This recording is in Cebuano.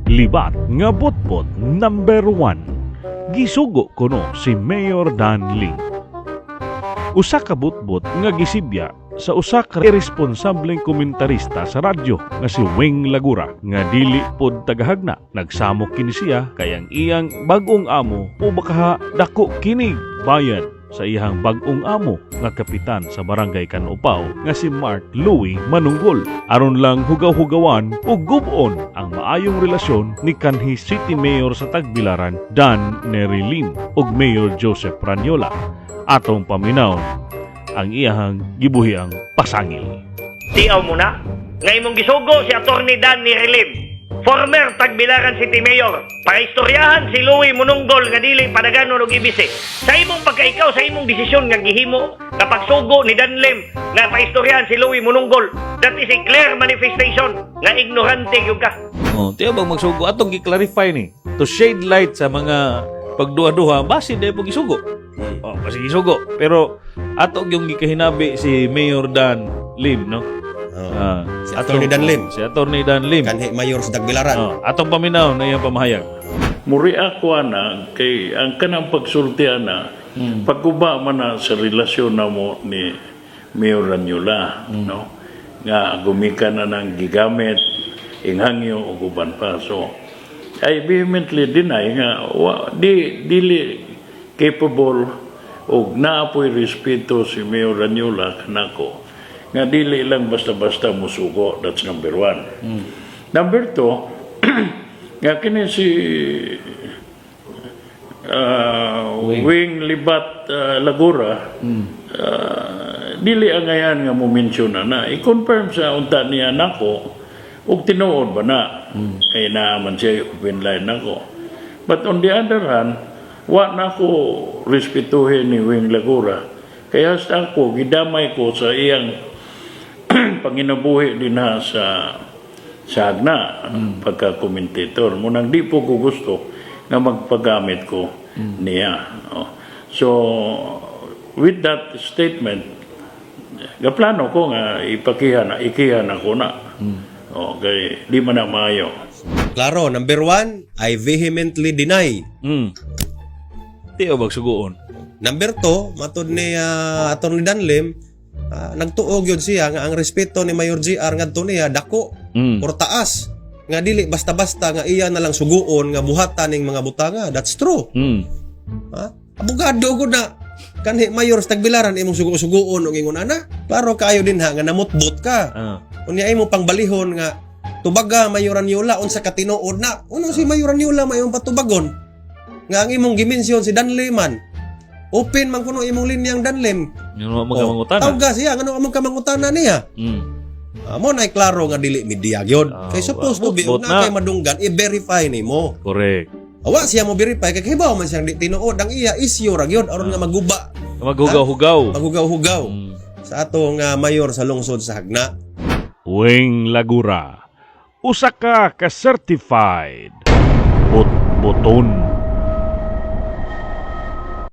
Libat nga butbot number 1. Gisugo kuno si Mayor Dan Lim. Usa ka butbot nga gisibya sa usa ka irresponsableng komentarista sa radyo nga si Wing Lagura nga dili pod tagahagna. Nagsamok kini siya kay ang iyang bag-ong amo o baka dako kinig bayad sa iyang bag-ong amo nga kapitan sa barangay Kanupao nga si Mark Louis Manunggol aron lang hugaw-hugawan ug gub-on ang maayong relasyon ni kanhi City Mayor sa Tagbilaran Dan Neri Lim ug Mayor Joseph Raniola. Atong paminawon ang iyahang gibuhiang pasangil. Tiaw mo na nga imong gisugo si Attorney Dan Neri Lim, former Tagbilaran City Mayor, para istoryahan si Louie Mununggol nga dili padaganon og EBC. Sa imong pagkaikaw, sa imong desisyon nga gihimo nga pagsugo ni Dan Lim nga paistoryahan si Louie Mununggol, that is a clear manifestation nga ignorante gyud ka. Oh, tiyo bang magsugo atong gi-clarify ni to shade light sa mga pagduha-duha base di po gisugo. Oh, basi gisugo. Pero ato yung gikahinabi si Mayor Dan Lim, no? Oh. Ah, Si Attorney Dan Lim. Si Attorney Dan Lim. Kanhi mayor sa Tagbilaran. Oh, atong paminaw na iyang pamahayag. Muri ako ana kay ang kanang pagsulti ana, pagguba man na sa relasyon namo ni Mayor Raniola, no, nga gumikan na ng gigamit inghangyo ug uban pa. So I vehemently deny nga wa, di dili capable og naa po'y respeto si Mayor Raniola kanako nga dili lang basta-basta musugo. That's number one. Number two, nga kini si Wing Libat Lagura, dili angayan nga mo mention na na. I-confirm sa unta niya nako ug tinuod ba na kay naa man siya open line nako. But on the other hand, wa na ko respetuhin ni Wing Lagura kaya sa ako gidamay ko sa iyang panginabuhi dinha sa Hagna pagka commentator mo nang di po ko gusto nga magpagamit ko niya. Oh. So with that statement, gaplano ko nga ipakiha na ikiha na ko na. Okay, di man na maayo. Klaro, number one, I vehemently deny. Tiyo bag suguon. Number two, matod ni Atty. Dan Lim, nagtuog yun siya nga ang respeto ni Mayor GR ngadto niya dako or taas nga dili basta-basta nga iya na lang suguon nga buhatan ning mga butanga. That's true. Ha? Abogado gud na. Kanhi mayor sa Tagbilaran imong sugo-suguon og ingon ana. Klaro kaayo din ha nga namutbot ka. Unya imo pangbalihon nga tubaga Mayor Raniola unsa ka tinuod na. Uno si Mayor Raniola may imong patubagon. Nga ang imong gi-mention si Dan Lim man. Open man kuno imong linyang Dan Lim. Yung mga mangutana. Tawga siya ngano among kamangutana niya. Mo na klaro nga dili media gyud. Kay supposed to be bot og na. na kay madunggan i-verify nimo. Correct. Awa siya mo verify kay kibaw man siyang di tinuod ang iya issue ra gyud aron nga maguba, Maghugaw-hugaw. maghugaw-hugaw sa atong mayor sa lungsod sa Hagna. Wing Lagura. Usa ka ka certified bot-boton.